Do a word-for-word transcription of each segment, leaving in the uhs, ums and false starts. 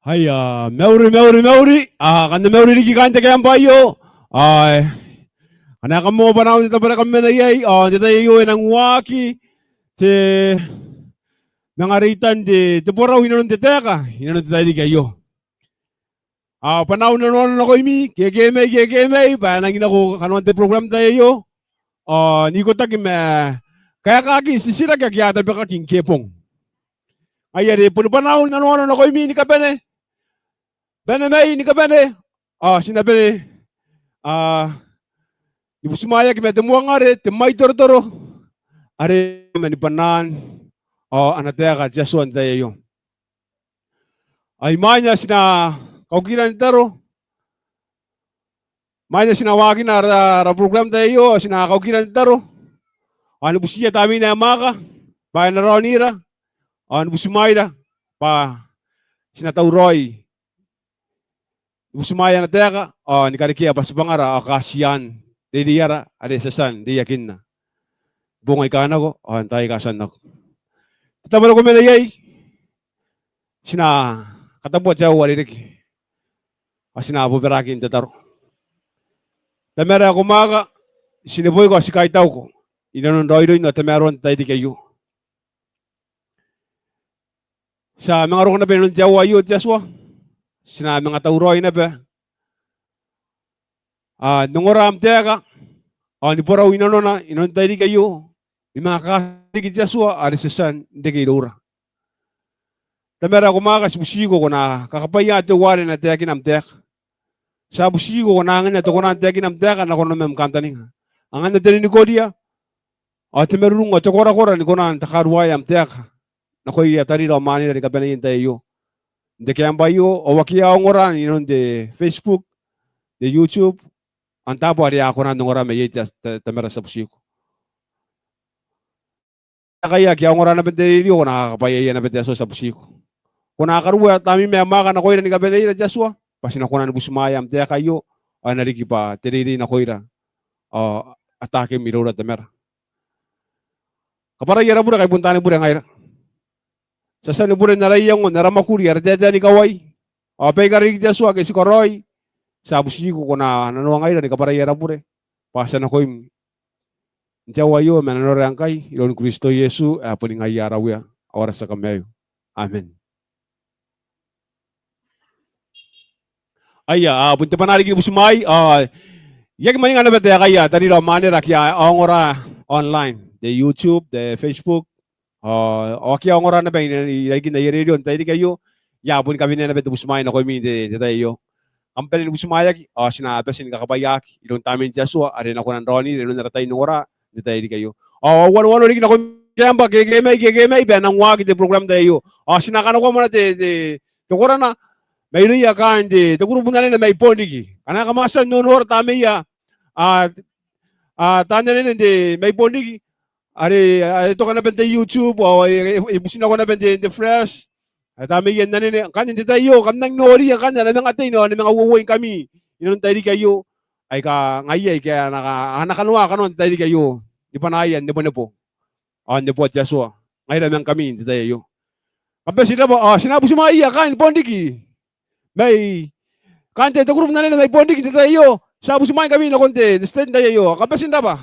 Aia, mauri, mauri, mauri. A, kam na mauri riki kaain te camp aio. A, e, kam na moa bwanaau n te tabo are kam mena iai. A, n te tai aio e nang waaki te manga reitan te, te borau inanon te taeka inanon te tairiki aio. A, bwanaau nanoanona nakoimi, ke ke mai, ke ke mai, bwa e nang nako kanoan te program n te tai aio. A, n ikotaki ma kaekaakin titiraki ake a tabekaki ngke bong. Ngaia are boni bwanaau nanoanona nakoimi ni kabane. Bane mai ni kabane. A, ti na bane, a, ni butimwaeaki ma te moangare, te mwaitorotoro are mani bwanaan, a, ana taeka te Atua n te tai aio. Ai imwain ae ti na kaukira n tataro, imwain ae ti na waakina ara, ara program n te tai aio, ti na kaukira n tataro ao ni butiia Tamnein ae Mwaaka bwa e na raonira ao ni butimwaeira bwa ti na tauraoi ni butimwaea ana taeka ao ni karekea bwa tibwangara ao kaatiaan reireiara are ti a tia n reiakinna. Bong aika nako ao n taai aika a tia n nako. Te tabo are ko mena iai, ti na katabua te aoa are reke ao ti na bobaraki n tataro. Tamara ae ko mwaaka, ti neboiko ao ti kaitauko inanon raoiroin ao tamaroan te tairiki aio. Ti a manga roko naba inanon te aoa aio te Atua. Ti na manga tauraoi naba, a, n ongora am taeka ao ni borau inanona inanon te tairiki aio, ni manga kakariki te Atua are ti a tia n reke iroura. Tamara ae ko mwaaka, ti butiko ko na kakabwaia teuare e na taekina am taeka. Ti a butiko ko na anganna te kona n taekina am taeka nako nanom am kantaninga. Anganna te ninikoria ao te marurung ao te korakora ni kona n takaruaea am taeka nakoia tarira ao mwanera ni kabaneia n te tai aio. N te camp aio ao ake a ongora inanon te Facebook, te YouTube, ao n taabo are a kona n ongora mai iai te, te, Tamara, ti a butiko. Ngkai ake a ongora naba n te rerio, ko na kakabwaiaia naba te Atua, ti a butiko. Ko na karuoa Tamneim ae Mwaaka nakoira ni kabaneira te Atua bwa ti na kona ni butimwaea am taeka aio ao e na riki bwa te reirei nakoira ao ataakim iroura Tamara. Kabwarai ara bure, ngkai bon taani bure ngaira. Ti a tia ni bure n ara iango, n ara mwakuri, ara taetae ni kawai ao baikara riki te Atua ake ti karaoi. Ti a butiko ko na nanoangaira ni kabwarai ara bure bwa ti a nakoim n te aoa aio ma nanora ae ngkai, iroun Kristo Iesu ae boni ngaia ara Uea ao ara tia Kamaiu. Amen. Aia, a, bon te bwanaa riki ni butimwai, a, I aki mwaninga naba taekaia tarira ao mwanera ake a ongora online, te YouTube, te Facebook, ao, ao ake a ongora naba i, i rarikin aia rerio n te tairiki aio, I a boni kawenea naba te butimwai nakoimi n te, te tai aio. Kam bane ni butimwaeaki ao ti na bati ni kakabwaiaaki iroun Tamnein te Atua are e na kona n raonira inanon ara tai n ongora n te tairiki aio. Ao, ao wanoano riki nakoimi n te camp, ke ke mai, ke ke mai, bwa e nang waaki te program n te tai aio. Ao ti na kanakoa moa te, te, te korana mairouia kaain te, te kurubu n anene mai Bonriki. Ngkana kam a tia n noonora Tamneia, a, a, taan anene n te, mai Bonriki are, a, e toka naba n te YouTube ao e, e, e buti nako naba n te, n te Flash. Ae Tamneia n anene, ngkanne n te tai aio kam nang noria ngkanne a na manga tei ao a na manga uouai ngkami inanon te tairiki aio, aika ngaia aika a na, a na kanoa kanoan te tairiki aio ni bwanaaia n nebonebo ao n neboa te Atua ngaira ma ngkami n te tai aio. Kam bati n rabwa, ao ti na butimwaeia kaain Bonriki mai, kaain te, te kurubu n anene mai Bonriki n te tai aio. Ti a butimwaingkami nakon te, te stage n te tai aio. Kam bati n rabwa.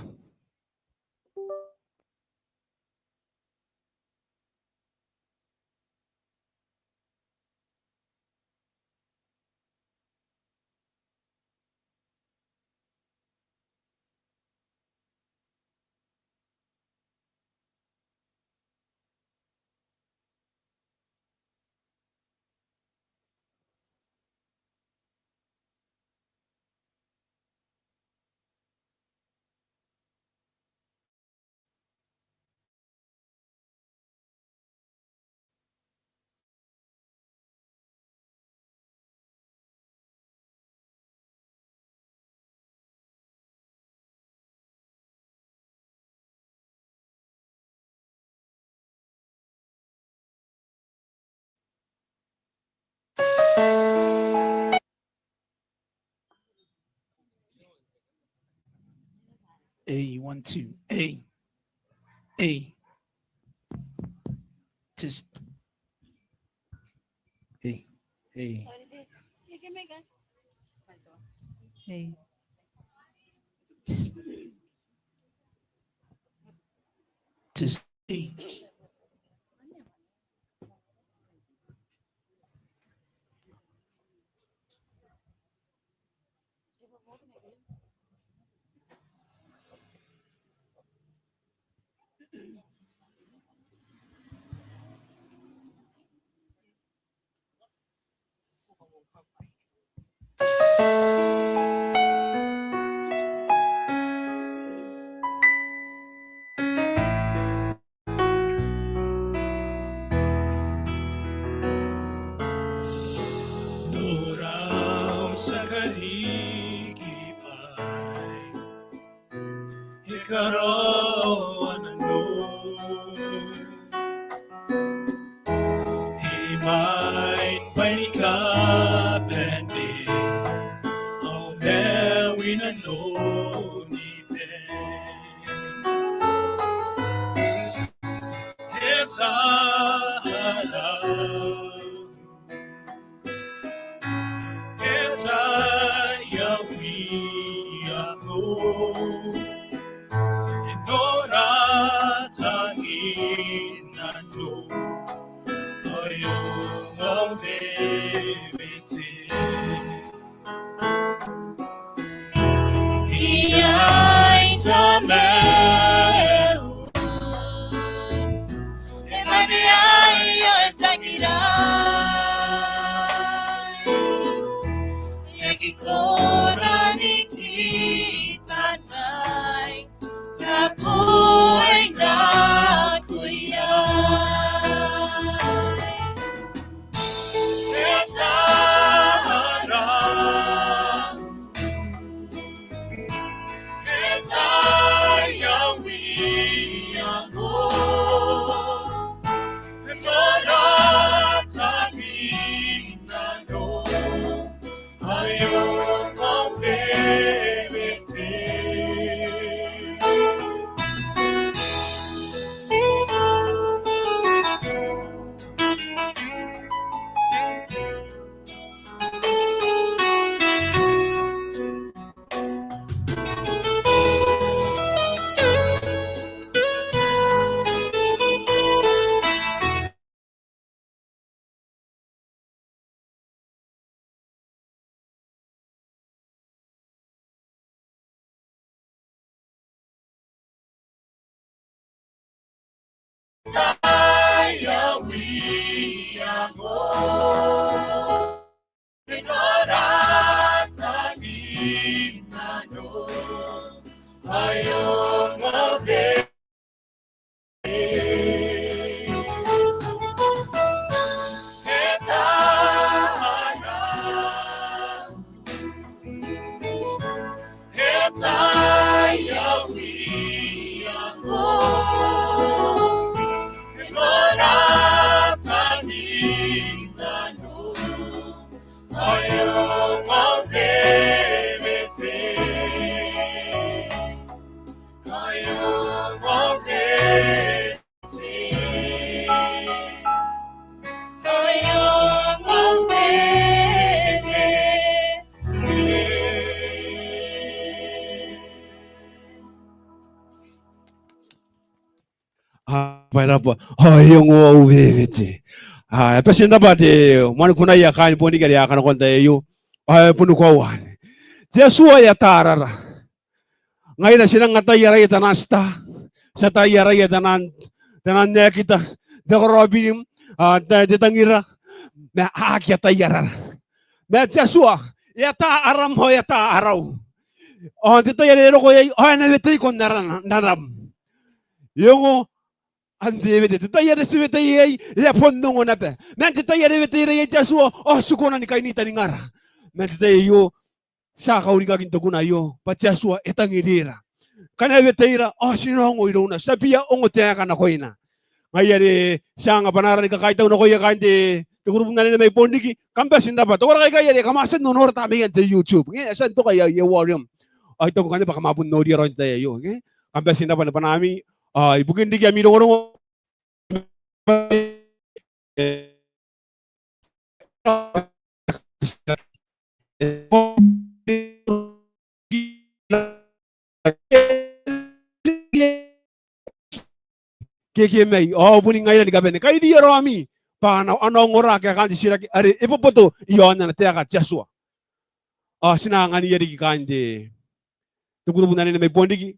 A, one, two. A. A. Test. A. Hey. Hey. Just, just, hey. Nora, au tia kariki bwai, e karaoa nanou. Imwain bwaai ni kabane, ao maiu i nanoni bwai. E taraa, e taraa au iango, e nora tangin nanou, ao e ongo au wewete. Iai Tamara, e mwaneaba aio e tangirai. E aki kona ni kitana, tabetai nakoia. E taraa, e taraa au iango, e nora tangin nanou, ao e ongo au wewete. Tabetai au iango, e nora tangin nanou, ao e ongo au wewete. E taraa, e taraa au iango, e nora tangin nanou, ao e ongo au wewete. Ao e ongo au wewete. Ao e ongo au wewete. A, bwa e raba, ao e ongo au wewete. A, e bati n raba te moan kunaia kaain Bonriki are a kanakoa n tai aio. Ao e bon koaua anne. Te Atua e ata arara. Ngaira ti nang ataia araia taian tita, ti ataia araia taian, taian naekita, te karaobiri, a, te, te tangira, ma a aki ataia arara. Ma te Atua e ata aram ao e ata arau. Ao n te tai are e roko iai, ao e na weteiko n aran, n aram. E ongo am wewete. Te tai are ti weteia iai, e a bon ongo naba. Ma n te tai are e weteira iai te Atua, ao ti kona ni kainii taningara. Ma n te tai aio, ti a kaurikaki n te kuna aio bwa te Atua e tangirira. Ngkana e weteira, ao ti na ongo irouna, ti a bia ongo taeka nakoina. Ngaia are ti a anga bwanaara ni kakaitau nakoia kaain te, te kurubu n anene mai Bonriki, kam bati n raba. Te koraki aikai are kam a tia n nonorata maian te YouTube. Nge, e a tia n toka iai, e warem. Ao I taku ngkanne bwa kam a bon noria raoi n te tai aio. Nge, kam bati n raba ni bwanaami, a, ibukin riki ami rongorongo. Ke, ke mai, ao boni ngaira ni kabane. Kairiia raomi, bwa a na, a na ongora ake kaain te titiraki are e boboto i aon ana taeka te Atua. Ao ti na anganiia riki kaain te, te kurubu n anene mai Bonriki.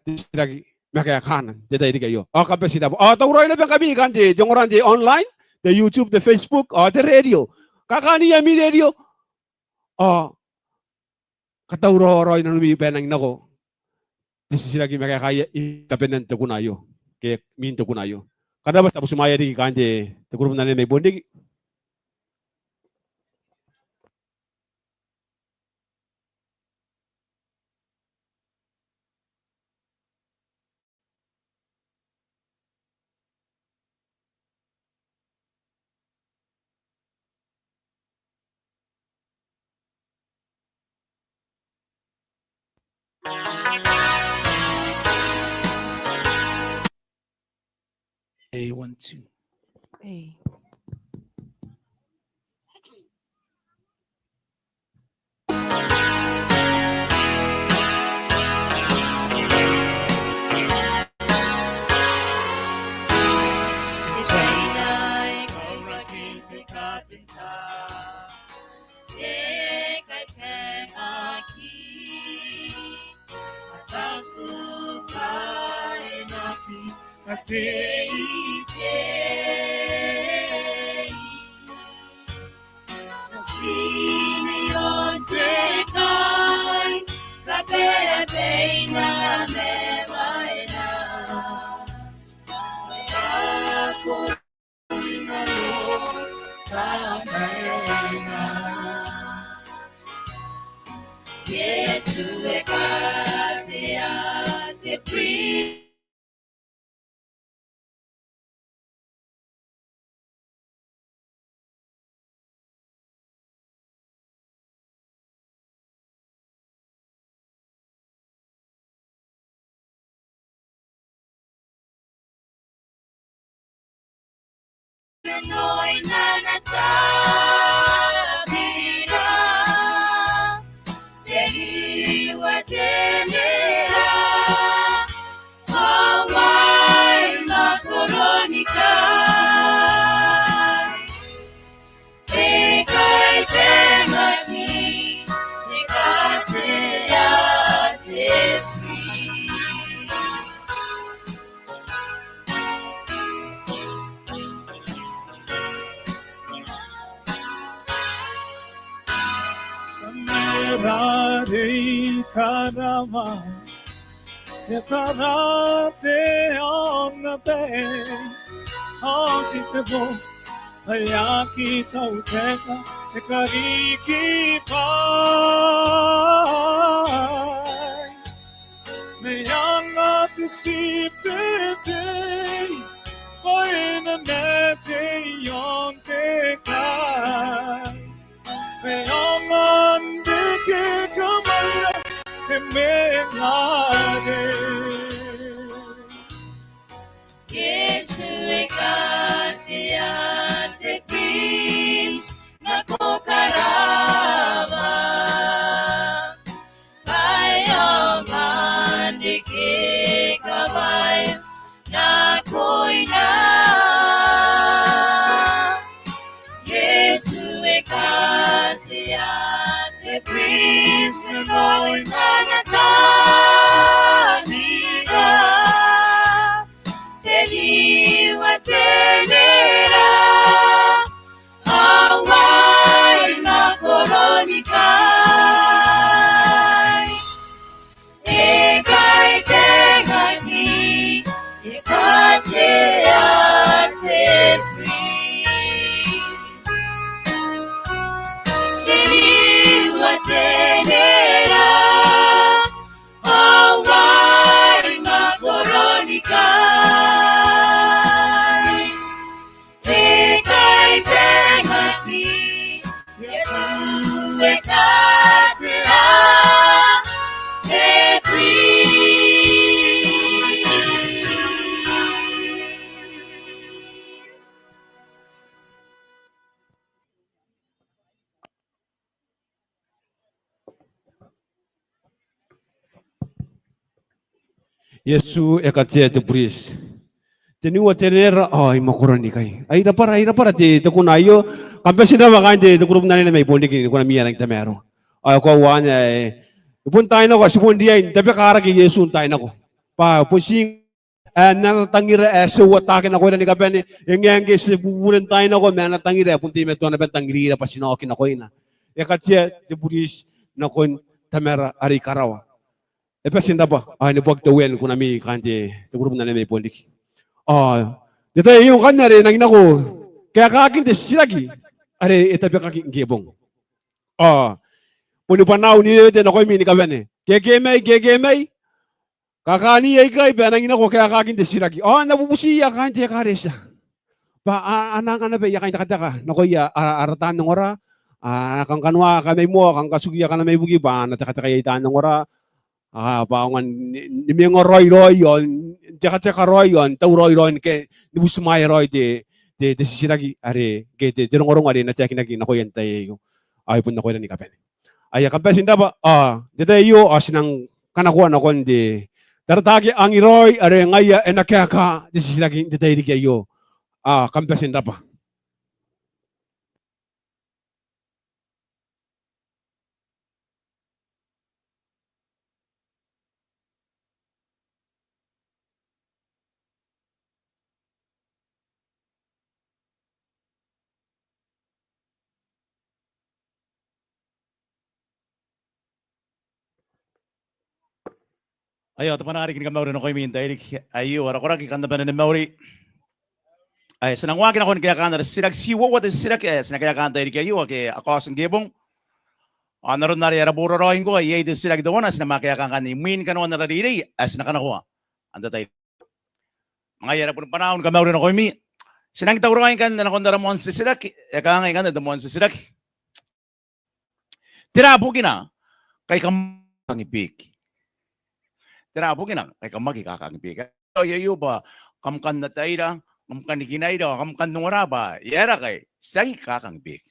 Titiraki ma kaekaana n te tairiki aio. Ao kam bati n rabwa. Ao tauraoi naba ngkami kaain te, te ongora n te online, te YouTube, te Facebook, ao te radio. Kaakaania ami radio. Ao katauraoi raoi nanomi bwa e nang nako te titiraki ma kaekaia i kabanean te kuna aio. Ke imwin te kuna aio. Kam rabwa, ti a butimwaea riki kaain te, te kurubu n anene mai Bonriki. A one, two. A. Te kaitengaki, a taku kainaki, a teitei. Simeon te kai, kabeabea ma waena. Taku Iesu e katea te pri. Tanera rei karama, e tara te aonga bwa e, ao ti te bo, bwa e aki tauteka te kariki bwai. Meang te tiibe tei, bwa e na mate i aon te kai. Meang te kekamaira te mengare. Iesu e katea te priest ma ko karaba. Bwa e aonga n reke kawai Iesu e katea te buriti. Teniua te rera ao I mwakoro n ikai. Ai rabwara, ai rabwara te, te kuna aio. Kam bati n rabwa kaain te, te kurubu n anene mai Bonriki ni kunami ae rangi n tamaroa. Ao e koaua anne ae e bon taai nako, ti bon riai n tabekarake Iesu n taai nako. Bwa bon ti ae n ana tangira ae ti uataki nakoira ni kabane, e ngae ngke ti bubure n taai nako, ma ana tangira ae bon teimatoa naba n tangirira bwa ti na oki nakoina. E katea te buriti nakon Tamara are i karawa. E bati n rabwa, ao e neboaki te Uea ni kunami kaain te, te kurubu n anene mai Bonriki. Ao n te tai aio ngkanne are e nangi nako kaekaakin te titiraki are e tabekaki ngke bong. Ao boni bwanaau ni wewete nakoimi ni kabane. Kekemai, kekemai. Kakanne aikai bwa e nangi nako kaekaakin te titiraki. Ao N na bubutiia kaain te ekaretia bwa a, a na anga naba aia kaintekateka nakoia ara, ara taan ongora. A na kangkanoa kaain mai moa, kanga katukia kaain mai buki bwa a na tekateka iai taan ongora. A, bwa aonga ni, ni manga raoiroi ao n tekateka raoi ao n tauraoi raoi ni ke, ni butimwaea raoi te, te, te titiraki are, ke te, te rongorongo are e na taekinaki nakoia n te tai aio. Ao e bon nakoira ni kabane. Aia, kam bati n rabwa, ao n te tai aio ao ti nang kanakoa nakon te tarataki angiraoi are ngaia e na kaeka te titiraki n te tairiki aio. Ao kam bati n rabwa. Aio, te bwanaa riki ni kamauri nakoimi n te tairiki aio, ara koraki kam na bane ni mauri. Ae ti nang waaki nakon kaekaan ara titiraki, ti uoua te titiraki ae ti na kaekaa n te tairiki aio ake a kaoti ngke bong. Ao n aron are ara boraraoi ngkoa, iai te titiraki teuana ae ti na manga kaekaa ngkanne imwin kanoan ara reirei ae ti na kanakoa n te tairiki. Ma ngaia ara boni bwanaa ni kamauri nakoimi. Ti nang tauraoi ngkanne nakon ara moan titiraki, e kangai ngkanne te moan titiraki. Tera bukina ngkai kam aki kakaangi biki? Tera bukina ngkai kam aki kakaangi biki? Ao aio bwa kam kan ataira, kam kan kinaira, kam kan ongora bwa e aera ngkai ti aki kakaangi biki.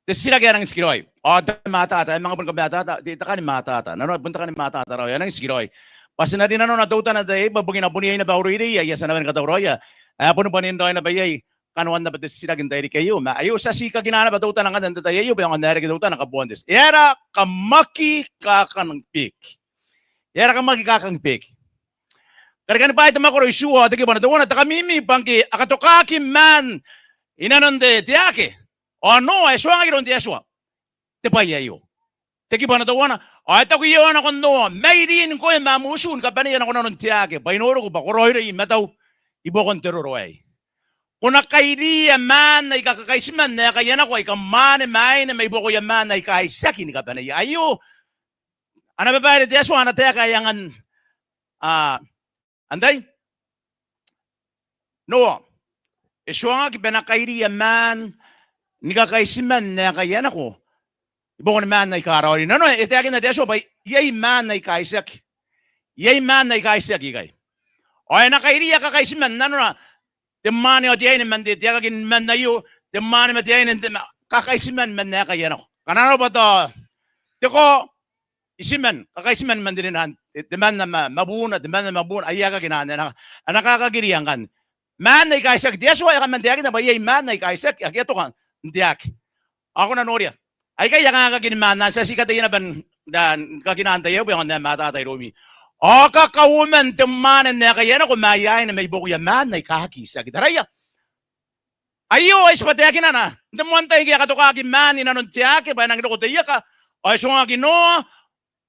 Te titiraki ae nang tikiraoi. Ao te matata, e manga boni kamatata, te taeka ni matata. Nanona bon taeka ni matata raoi, ae nang tikiraoi. Bwa ti na rin nanona teutana n te tai aei, bwa bukina bon iai naba au reirei ae ti a na bane ni katauraoia. Ae boni bwanin raoi naba iai kanoan naba te titiraki n te tairiki aio, ma aio ti a tii kakina naba teutana ngkanne n te tai aio, bwa e aonga n reke teutana kaboan te titiraki. E aera kam aki kakaangi biki? E aera kam aki kakaangi biki? Karikani Bwaai te mwakoro itiua ao te kibu ae teuana, te kamimi bwa ngke a katokaki maan i nanon te, te ake, ao Noa e tuangaki iroun te Atua te bwai aio. Te kibu ae teuana, ao e taku Iehova nakon Noa, mairin ngkoe ma am utu ni kabaneia nako nanon te ake, bwa I nooriko bwa ko raoiroi i matau i buakon te roro aei. Ko na kairiia maan aika kakaitiman n aekaia nako aika mwaane ma aine mai buakoia maan aika itiaki ni kabaneia. Aio ana babaire te Atua ana taeka ae angan, a, antai? Noa. E tuangaki bwa e na kairiia maan ni kakaitiman n aekaia nako i buakon maan aika raoiroi. Nanona e taekinna te Atua bwa iai maan aika itiaki. Iai maan aika itiaki ikai. Ao e na kairiia kakaitiman, nanona te mwaane ao te aine man te, te aekaki ni maan aio, te mwaane ma te aine n te ma, kakaitiman man aekaia nako. Ngkana arona bwa tao te kao, itiman, kakaitiman man te rinaan, te, temanna ma, ma buuna, temanna ma buuna, aia aekaki n anne, a na, a na kakakiriia ngkanne. Maan aika itiaki, te Atua e kaman taekinna bwa iai maan aika itiaki ake a toka n te ake. Ao ko na noria, aikai aika aekaki ni maan anne, ti a tii kataia naba n, n, n kakinana n te tai aio bwa e aonga n matata iroumi. Ao kakauoman te mwaane n aekaia nako ma aia aine mai buakoia maan aika aki itiaki. Taraia. Aio ae ti bwa taekinana n te moan tai ngke a katokaki maan i nanon te ake bwa e nangi roko te ieka, ao e tuangaki Noa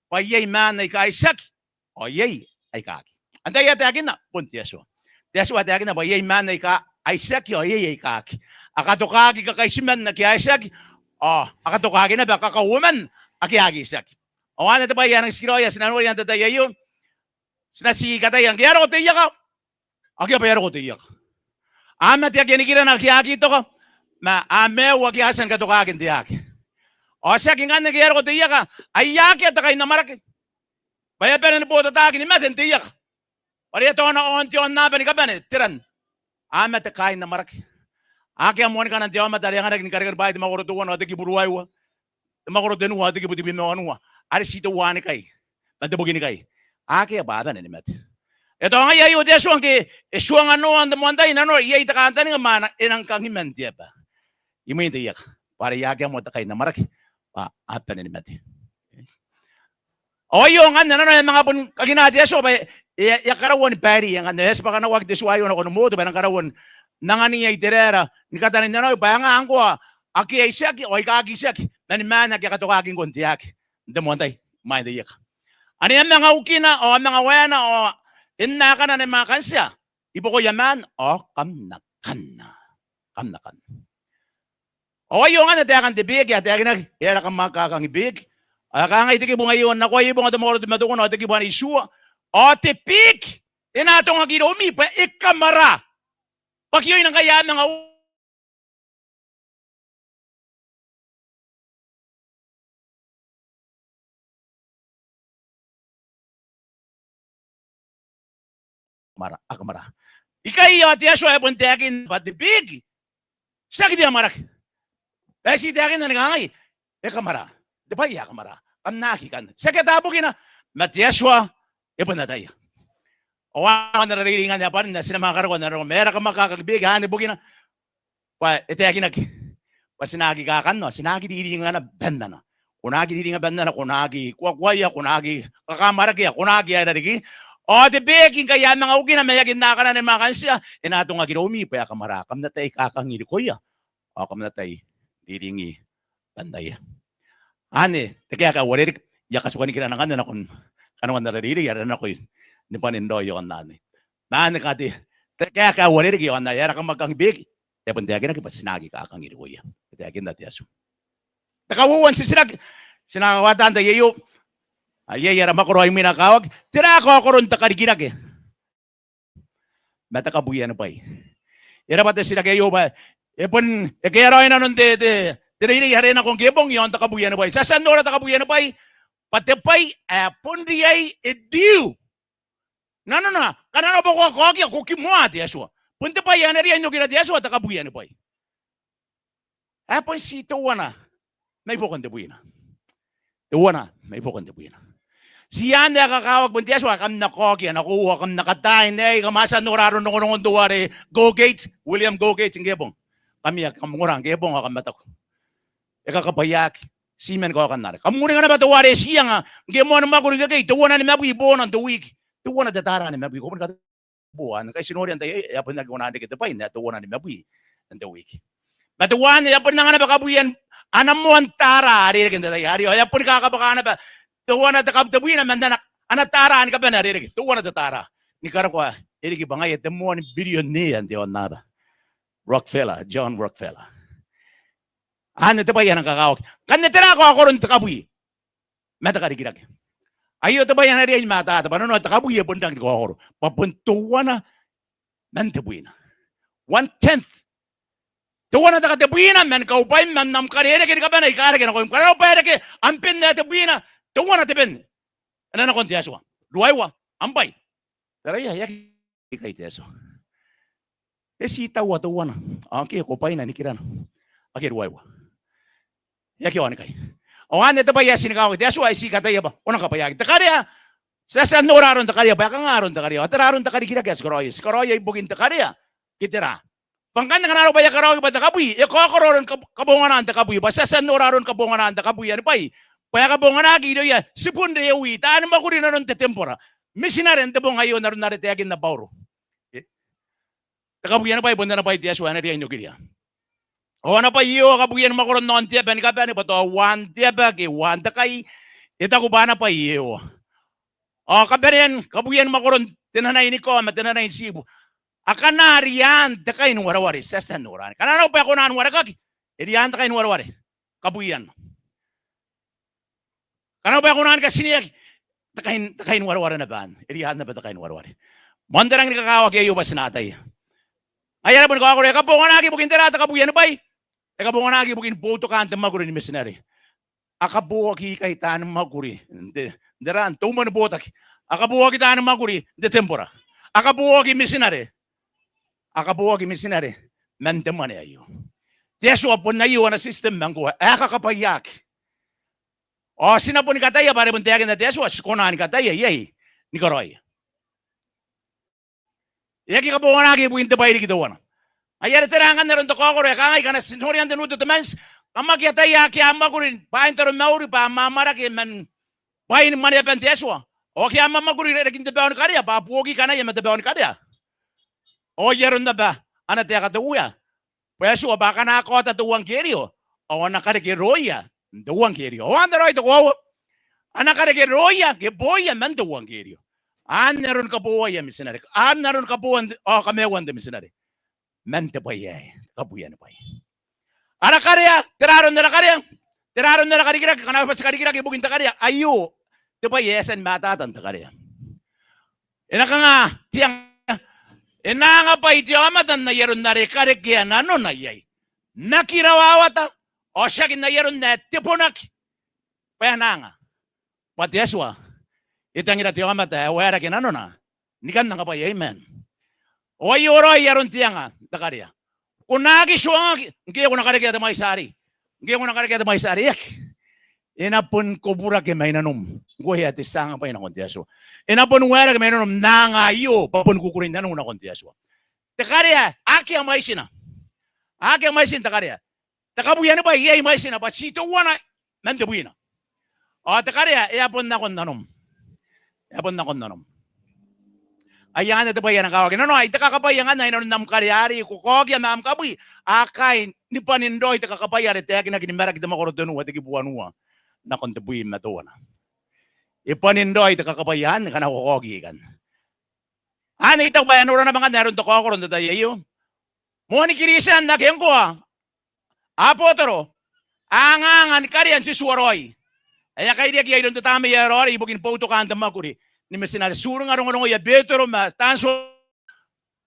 bwa iai maan aika itiaki ao iai aika aki. Antai ae taekinna? Bon te Atua. Te Atua ae taekinna bwa iai maan aika itiaki ao iai aika aki. A katokaki kakaitiman ake a itiaki, ao a katokaki naba kakauoman ake a aki itiaki. Ao anne te bwai ae nang tikiraoi ae ti na noria n te tai aio. Ti na tii kataia ngke e a roko te ieka, akea bwa e a roko te ieka. A mate ake a nikirana ake a aki toka, ma a maiu ake a tia ni katokaki n te ake. Ao tiaki ngkanne ngke e a roko te ieka, ai akea te kainamwarake bwa e a bane ni botataaki ni mate n te ieka. Bwa are e a taona aon te aonnaba ni kabane, te ran. A mate kaain amwarake. Akea moani kana n te aomata are anganaki ni Karikani Bwaai te mwakoro teuana ao te kibu ruaiwa, te mwakoro tenua ao te kibu tebwi ma wanua. Are ti teuaanikai man te bukinikai. Akea bwa a bane ni mate. E taongaia aio te Atua ngke e tuanganoa n te moan tai nanora iai te kantaninga ma e nang kangiman te aba imwin te ieka, bwa are e aki amo te kai n amwarake, bwa a bane ni mate. Ao aio ngkanne nanona e a manga bon kangina te Atua bwa e, e, e a karaua ni baere ngkanne, e a tibwa kanakoaki te tua aio nakon Mote bwa e nang karaua n anganiia Iteraera ni kataninanoi bwa e nga ngkoa ake a itiaki ao aika aki itiaki mani maan ake a katokaki ngkoa n te aki n te moan tai imwain te ieka. Anne e a manga ukina ao a manga waena ao e na kananoi ma kantia i buakoia maan ao kam na kanna. Kam na kanna. Ao aio ngkanne taekan te beeki ae taekinaki, e aera kam aki kakangi beeki. Ao e kangai te kibu ngaia, N na kaoa iai bonga te mwakoro te matongona ao te kibu ane itiua. Ao te beeki e na atongaki iroumi bwa e kamwara. Bwa kioina ngkai a manga kamwara, a kamwara. Ikai ao te Atua e bon taekinna bwa te beeki tiaki te amwarake. E ti taekinna ni kangai, e kamwara. Te bwai ae kamwara. Kam na aki kanna. Tiaki ata bukina, ma te Atua e bon ataia. Ao anne ara reirei ngkanne ae bwanin ae ti na manga karokoa n aron, ma e aera kam aki kakangi beeki, anne bukina. Bwa e taekinaki bwa ti na aki kakanna, ti na aki riringa banana. Ko na aki riringa banana, ko na aki kuakuaia, ko na aki kakamwarakea, ko na aki aera riki. Ao te beeki ngkai a manga ukina ma e aki na kananoi ma kantia, e na atongaki iroumi bwa e kamwara. Kam na tai kakangi rikoia ao kam na tai riringi banaia. Anne te kaeka ae uarereke, I a katuka nikirana ngkanne nakon kanoan ara reirei are nako ni bwanin raoi aon anne. Ma anne ngkanne te kaeka ae uarereke aon ae e aera kam aki kakangi beeki, e bon taekinaki bwa ti na aki kakangi rikoia. E taekinna te Atua. Te kauoua n titiraki ti na kawata n te tai aio, ae iai ara mwakoro ae imwina ae kakawaki, tera kaokoron te karikirake ma te kabwianibwai? E raba te titiraki aio bwa e bon, e kaea raoi nanon te, te, te reirei are nako ngke bong iaon te kabwianibwai. Ti a tia n nora te kabwianibwai bwa te bwai ae bon riai e riu. Nanona, ngkana arona bwa ko a kaokia, ko kimoa te Atua. Bon te bwai ae na riai n okira te Atua te kabwianibwai. Ae bon ti teuana mai buakon tebwina. Teuana mai buakon tebwina. Ti anne ae kakawaki bon te Atua ae kam na kaokia nakoiu, kam na kataia n aei, kam a tia n nora aron rongorongon teuare Colgate, William Colgate ngke bong. Kam ia, kam ongora ngke bong ao kam ataia e kakabwaiaki. Ti mani kaokan arei. Kam uringa naba teuare ti anga ngke moani mwakuri ikekei, teuana nimabwi boona n te wiki. Teuana te tara nimabwi, ko bon kata- boo, ngkai ti noria n tai aei, e a bon aki kona n reke te bwai n ae teuana nimabwi n te wiki. Ma teuanne e a bon anga naba kabwian ana moan tara are e reke n te tai arei, ao e a boni kakabwaka naba teuana te kab-, tebwina man ana, ana tara ni kabane are e reke, teuana te tara. Ni karokoa e riki bwa ngaia te moan birionea n te aonnaba. Rockefeller, John Rockefeller. Anne te bwai ae nang kakawaki. Ngkanne tera kaokoron te kabwi ma te karikirake? Aio te bwai ae na riai ni matata bwa nanona te kabwi e bon rangi ni kaokoro bwa bon teuana man tebwina. One tenth. Teuana te katebwina man kaubwaim, man am karereke ni kabane aika reke nakoim. Ngkana arona bwa e reke am ben ae tebwina, teuana te ben ae na nakon te Atua. Ruaiwa am bwai. Taraia, e aki ikai te Atua. E ti taua teuana, ao ngke ko bwaina nikirana ake ruaiwa. E aki aonikai. Ao anne te bwai ae ti ni kakawaki, te Atua ae ti kataia bwa ko na kabwaiaki. Te karea, ti a tia n nora aron te karea bwa e kanga aron te karea, ao tera aron te karikirake ae ti karaoia? Ti karaoia ibukin te karea ke tera? Bwa ngkanne ngkana arona bwa e a karaoaki bwa te kabwi, e kaokoro aron kab-, kabonganaan te kabwi, bwa ti a tia n nora aron kabonganaan te kabwianibwai bwa e kabonganaki irouia tibun rewi, taani mwakuri inanon te tembora, mitinare n te bong aio n aron are taekinna Bauro. E? Te kabwianibwai bon ana bwai te Atua ae na riai n okiria. Ao ana bwai Iehova kabwian mwakoron aon te aba ni kabane, bwa tao uaan te aba ke uaan te kai, e taku bwa ana bwai Iehova. Ao kabanean kabwian mwakoron te nanai ni kao ma te nanai n tiibu, akana riaan te kai ni wareware, ti a tia n nora anne. Ngkana arona bwa e kona n warekaki, e riaan te kai ni wareware kabwianna. Ngkana bwa e kona ni katineaki, te kai, te kai ni wareware naba anne, e riaan naba te kai ni wareware. Moan te rangi ni kakawaki aio bwa ti na ataia. Ngaia are boni kaokoro, e kabonganaki ibukin tera te kabwianibwai? E kabonganaki ibukin boutokaan te mwakuri ni mitinare. A kabooaki ikai taani mwakuri n te, n te ran, te umwa ni botaki. A kabooaki taani mwakuri n te tembora. A kabooaki mitinare. A kabooaki mitinare man te mwane aio. Te Atua bon aio ana system ma ngkoa, ae kakabwaiaki. Ao ti na boni kataia bwa are bon taekinna te Atua ti kona ni kataia iai ni karaoia. E aki kabonganaki ibukin te bwai riki teuana. Ngaia are tera ngkanne aron te kaokoro? E kangai, ngkana ti noria n te Nu Tetemanti, kam aki ataia ake a mwakuri bwain taromauri bwa a mwamwarake man bwain mwaneaban te Atua, ao ake a mwamwakuri i rarikin te baonikarea bwa a buoki kanaia ma te baonikarea. Ao ai aron naba ana taeka te Uea bwa e tuai bwa akana a kaota te euangkerio ao a na karekeroia n te euangkerio. Ao anne raoi te koaua, a na karekeroia ke booia man te euangkerio. Anne aroni kabooaia mitinare, anne aroni kabooan te, ao kamaiuan te mitinare. Man te bwai aei, te kabuianibwai. Ara karea, tera aron ara karea? Tera aron ara karikirake? Ngkana bwa ti karikirake ibukin te karea, aio te bwai ae e a tia ni matata n te karea. E na kanga? Tiang, e na anga bwai te aomata n ai aron are e karekea nanona iai. N aki rawawata, ao tiaki n ai aron ae tebonaki bwa e na anga. Bwa te Atua e tangira te aomata ae waerake nanona ni kan anga bwai aei man. Ao aio raoi aron te anga n te karea. Ko na aki tuangaki ngke ko na karekea te mwaiti arei. Ngke ko na karekea te mwaiti arei, e aki. E na boni koburake mai nanom. Ngkoe ae te tia anga bwai nakon te Atua. E na boni waerake mai nanom n anga aio bwa boni kukurein nanou nakon te Atua. Te karea akea mwaitina. Akea mwaitin te karea. Te kabuianibwai iai mwaitina bwa ti teuana man tebwina. Ao te karea e a bon nakon nanom. E a bon nakon nanom. Ai anne te bwai ae e na kakawaki. Nanona ai te kakabwaia ngkanne i nanon am karea arei, ko kaokia ma am kabwi. A kaai ni bwanin raoi te kakabwaia are taekinaki ni Maraki te mwakoro tenua te kibu wanua nakon tebwi ma teuana. E bwanin raoi te kakabwaia anne ngkana ko kaokia ikanne. Anne I taku bwa e nora naba ngkanne aron te kaokoro n te tai aio. Moani Kristian ake ngkoa, abotoro, a angaanga ni karea n te tua raoi ae a kairiaki iai iroun te Tamnei ae Raoiroi ibukin boutokaan te mwakuri ni mitinare. Ti uringa rongorongoia Betero ma Tantuatua.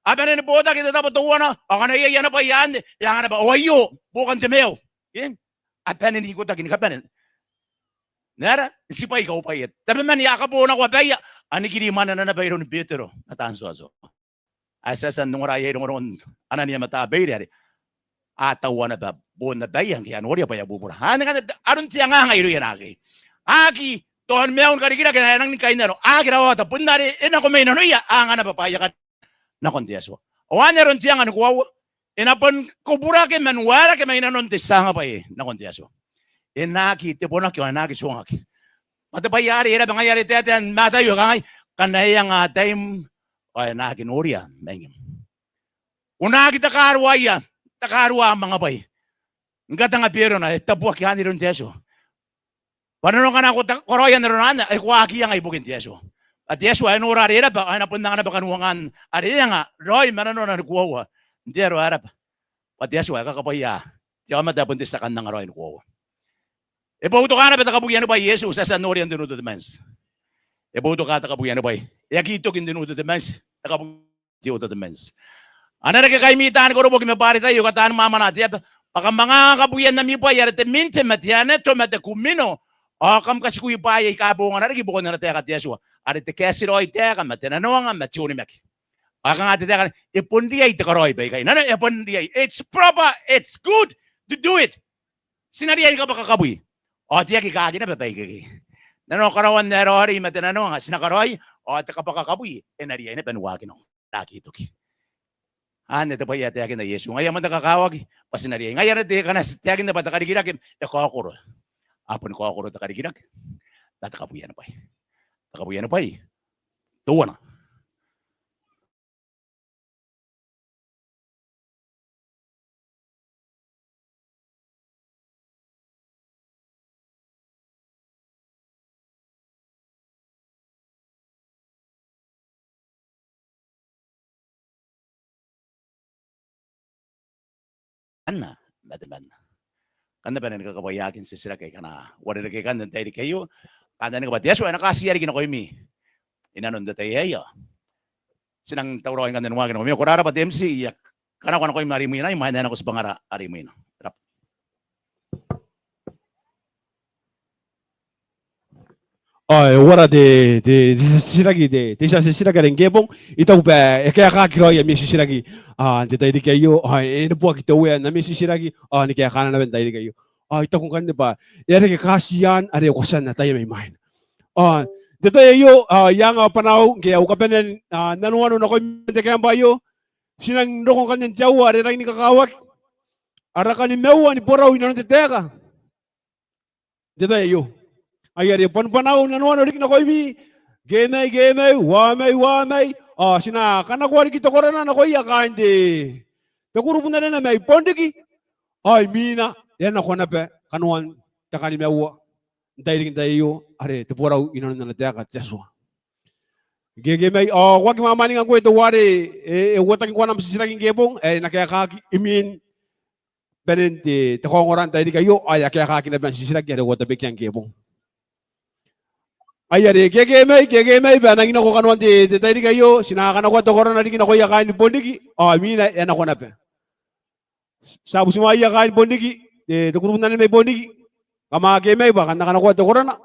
A bane ni botaki n te tabo teuana, ao ngkana iai ana bwai anne, e anga naba, ao aio buokan te maiu. Eng, a bane n ikotaki ni kabane n aera, n tibwai kaubwaia. Tabeman a kaboo nako abaia, a nikiri mwanena naba iroun Betero ma Tantuatua. Ae ti a tia n ongora iai rongorongon Anania ma Tabeire are a taua naba boon abaia ngke a noria bwa e a bubura. Anne ngkanne aron te angaanga irouia naakekei. A aki tao ni maiu ni karikirake ae e nangi ni kainnano. A aki rawawata, bon are e nako mai nanoia, a anga naba bwaai aika nakon te Atua. Ao anne aron te anga ni koaua. E na bon koburake man waerake mai nanon te tia anga bwai nakon te Atua. E na aki tebonaki ao e na aki tuangaki. Bwa te bwai arei e raba ngaia are taetae Mataio e kangai, ngkana e anga ataim ao e na aki noria maingim. Ko na aki takaruaia, takarua am anga bwai. Ni katanga Berona, e tabuaki anne iroun te Atua. Bwa nanona ngkana ko ta-, karaoia nanona anne, ai ko aki anga ibukin te Atua. Bwa te Atua e nora are e raba, ao e na bon anga naba kaniwangaan are e anga raoi ma nanona ni koaua n te aro ae raba. Bwa te Atua e kakabwaia te aomata ae bon te tia kan anga raoi ni koaua. E boutoka naba te kabuianibwai Iesu, ti a tia n noria n te Nu Tetemanti. E boutoka te kabuianibwai. E aki toki n te Nu Tetemanti te kabu- te Old Testament. A na reke kaimi taani koroboki ma Bwaretai, ao kataan mwamwanaa te aba, bwa kam anga kabuian ami bwai are te minte ma te aneto ma te kumino, ao kam katikui bwaai aika bongana riki i buakon ana taeka te Atua, are te kaeti raoi taeka ma te nanoanga ma te onimaki. Ao e kanga te taeka, e bon riai te karaoi baikai. Nanona e bon riai. It's proper, it's good to do it. Ti na riai ni kabwaka kabwi. Ao te aki kaaki naba baikekei. Nanona karaoan ae raoiroi ma te nanoanga ti na karaoi, ao te kabwaka kabwi e na riai naba ni waaki nako. N aki toki. Anne te bwai ae taekinna Iesu. Ngaia moan te kakawaki bwa ti na riai. Ngaia are te, ngkana ti taekinna bwa te karikirake, e kaokoro. A boni kaokoro te karikirake ma te kabuianibwai. Te kabuianibwai teuana. Anna, ma temanna. Kam na bane ni kakabwaiaaki n titiraki aika a na uarereke ikanne n te tairiki aio. Kam na nika bwa te Atua e na katia riki nakoimi inanon te tai aei. Ti nang tauraoi ngkanne ni waaki nakoimi. Ko rarabwa te M C, I a kanakoa nakoimi are imwina, imwain ae nako tibwangara are imwina. Rab. Ao e uara te, te, te titiraki, te, te tia titiraki are ngke bong, I taku bwa e kaekaaki raoi ami titiraki, a, n te tairiki aio, ao e neboaki te Uea n ami titiraki, ao ni kaekana naba n te tairiki aio. Ao I taku ngkanne bwa e a reke katiaan are ko a tia n ataia mai mwaina. Ao Te tai aio, a, I anga bwanaau ngke au kabanea n, a, nanoano nakoimi n te kaembwa aio. Ti nang roko ngkanne n te aoa are rangi ni kakawaki, ara kanimaua ni borau inanon te taeka n te tai aio. Ai are bwanibwanaau nanoano riki nakoimi, ke mai, ke mai, uamai, uamai, ao ti na kanakoa riki te korana nakoia kaain te, te kurubu n anene mai Bonriki, ao imwina e a nako naba kanoan te kanimaua n tairiki n tai aio are te borau inanon ana taeka te Atua. Ke, ke mai, ao ko aki mwamwaninga ngkoe teuare e, e uotaki ngkoa n am titiraki ngke bong, ae e na kaekaki imwin banen te, te kaongora n tairiki aio, ao e a kaekaki naba n titiraki are ko a tabekia ngke bong. Ai are ke, ke mai, ke, ke mai, bwa e nangi nako kanoan te, te tairiki aio, ti na kanakoa te korana riki nakoia kaain Bonriki, ao imwina e a nako naba. Ti a butimwaeia kaain Bonriki, te, te kurubu n anene mai Bonriki, kam a ke mai bwa kam na kanakoa te korana,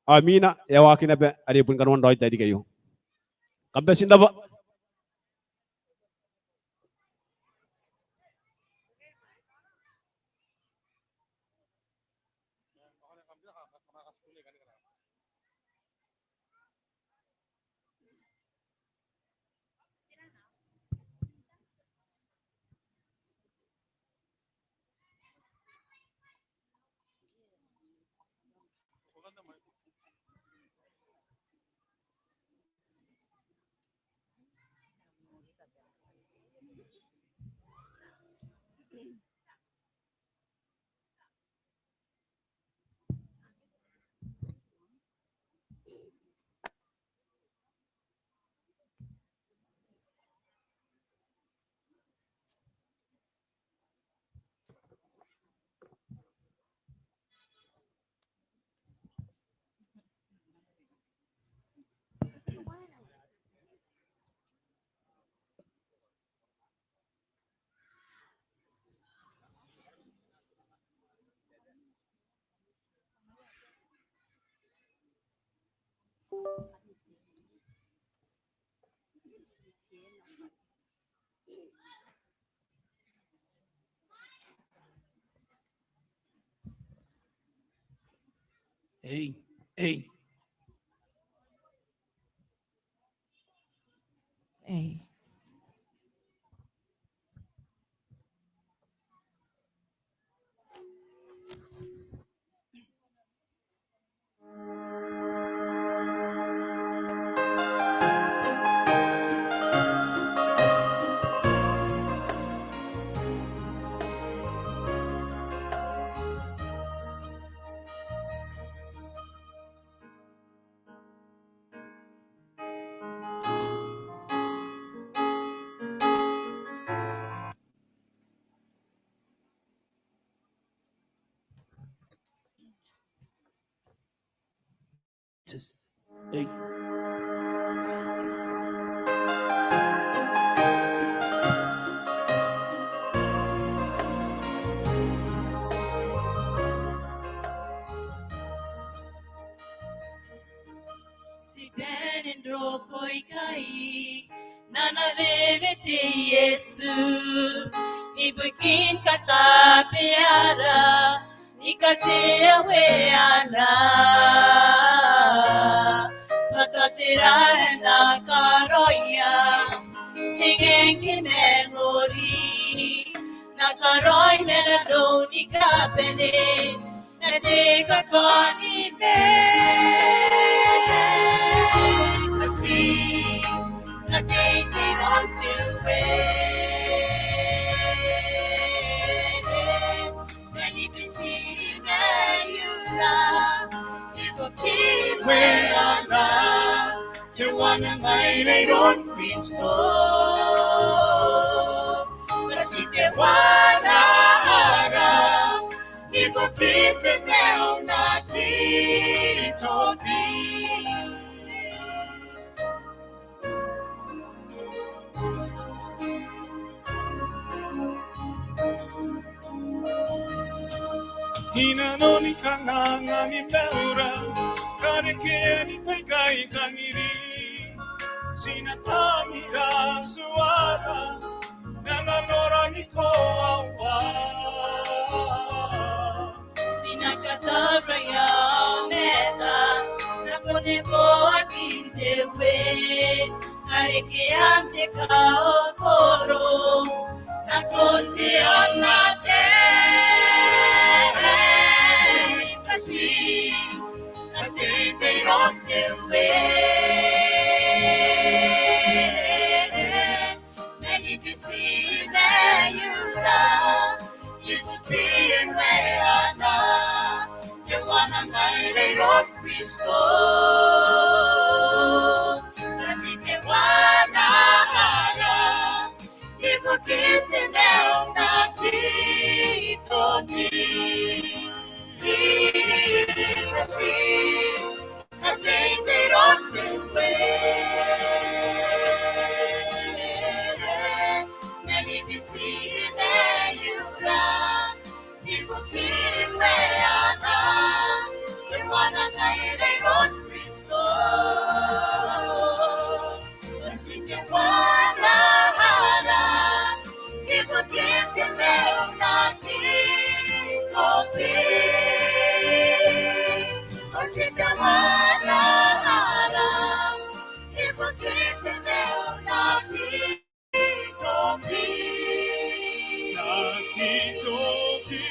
ao imwina e a waaki naba are bon kanoan raoi n tairiki aio. Kam bati n rabwa. Ei, ei. Ei. Ei. Ti bane n roko ikai n ana wewete Iesu, ibukin katabeara ni kateweana. Bwa tao tera ae na karaoia, e ngae ngke e mangori, na karaoi ma nanou ni kabane, na te katoni me. Bwa ti na teitei n te Uea, ma ni bisi ni maiura ibukin weana, teuana ngaira iroun Kristo. Bwa ti teuana ara ibukin te maiuna te toki. I nanoni kanganga ni maiura, karekeani baikai tangiri, ti na tangira tuara, n ana norani koaua. Ti na katauraoia aomata, nakon te boa Riki ante kaokoro nakon te aonnaba, bati kateitei iroun te Uea. Mani bisi maiura ibukin weana, teuana ngaira iroun Kristo. Bati teuana ara ibukin te maunaki toki. Bati kateitei iroun te Uea. Mani bisi maiura ibukin weana, teuana ngaira iroun Kristo. Bati teuana ara ibukin te maunaki toki. Bati teuana ara ibukin te maunaki toki. Aki toki.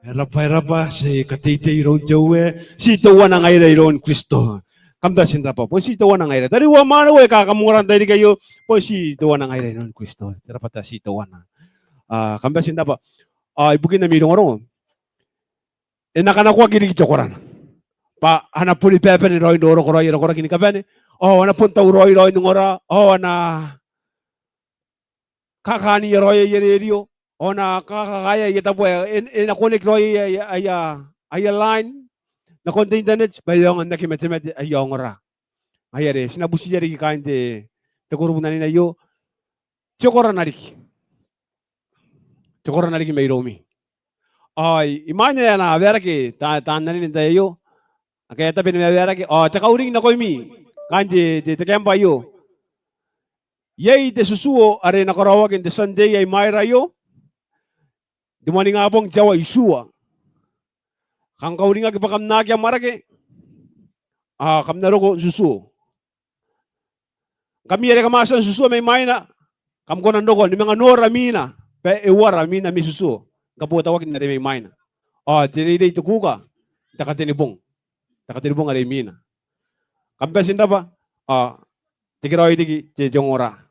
E rab'a, e rab'a, ti kateitei iroun te Uea, ti teuana ngaira iroun Kristo. Kam bati n rab'a, bwa ti teuana ngaira. Tariu ao mwaneu aika kam ongora n tairiki aio, bwa ti teuana ngaira iroun Kristo. Te rab'a, ti teuana. A, kam bati n rab'a. A, ibukin ami rongorongo, e na kanakoaki riki te korana. Bwa a na boni bane raoi n roroko raoi aia koraki ni kabane. Ao a na bon tauraoi raoi n ongora. Ao a na kakania raoi aia rerio. Ao a na kakakaea aia tabo ae e, e na connect raoi aia, aia, aia line nakon te internet. Bwa e aonga n aki matemate aia ongora. Ngaia are ti na butiia riki kaain te, te group n anene aio. Te korana riki. Te korana riki mairoumi. Ao imwain ae a na waerake ta-, taan anene n tai aio, ake a tabe ni waewaerake, ao te kauring nakoimi kaain te, te, te camp aio. Iai te tutuo are e na karaoaki n te Sunday ae imwaira aio, n te moaningabong te aoa itiua. Kam kauringaki bwa kam na aki amwarake, ao kam na roko n tutuo. Ngkami are kam a tia n tutuo mai mwaina, kam kona n roko ni manga nora imwina bwa e uara imwin ami tutuo ngkana botauaki n are mai mwaina. Ao te reirei te kuuka n te Katenibong, te Katenibong are imwina. Kam bati n rab'a, ao tekeraoi riki te, te ongora.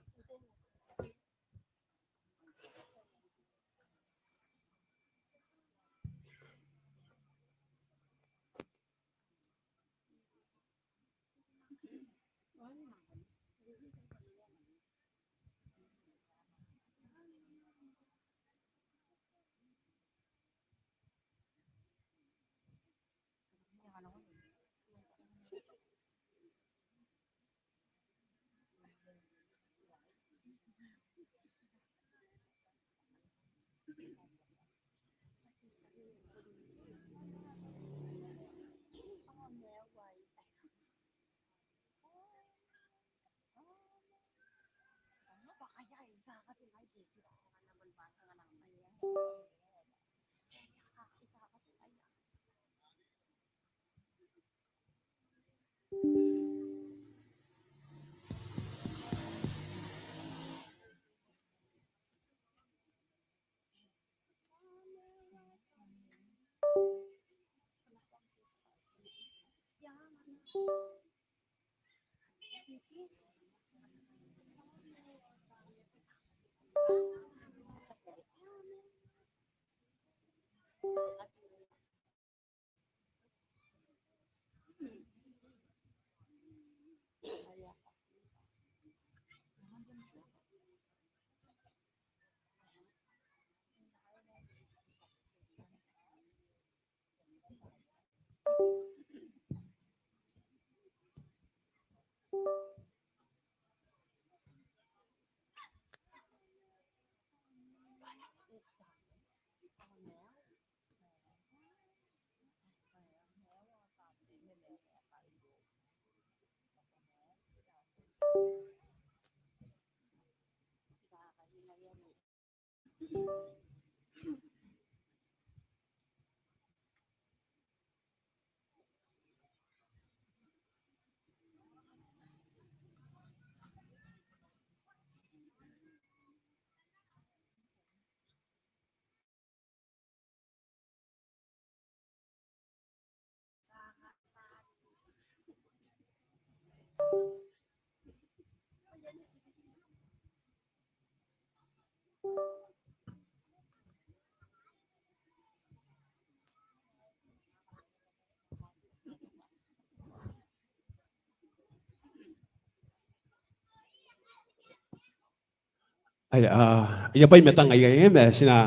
A, I a bwai ma tang aika ngke ma ti na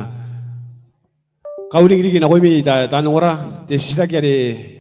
kauring riki nakoimi taan ongora te titiraki are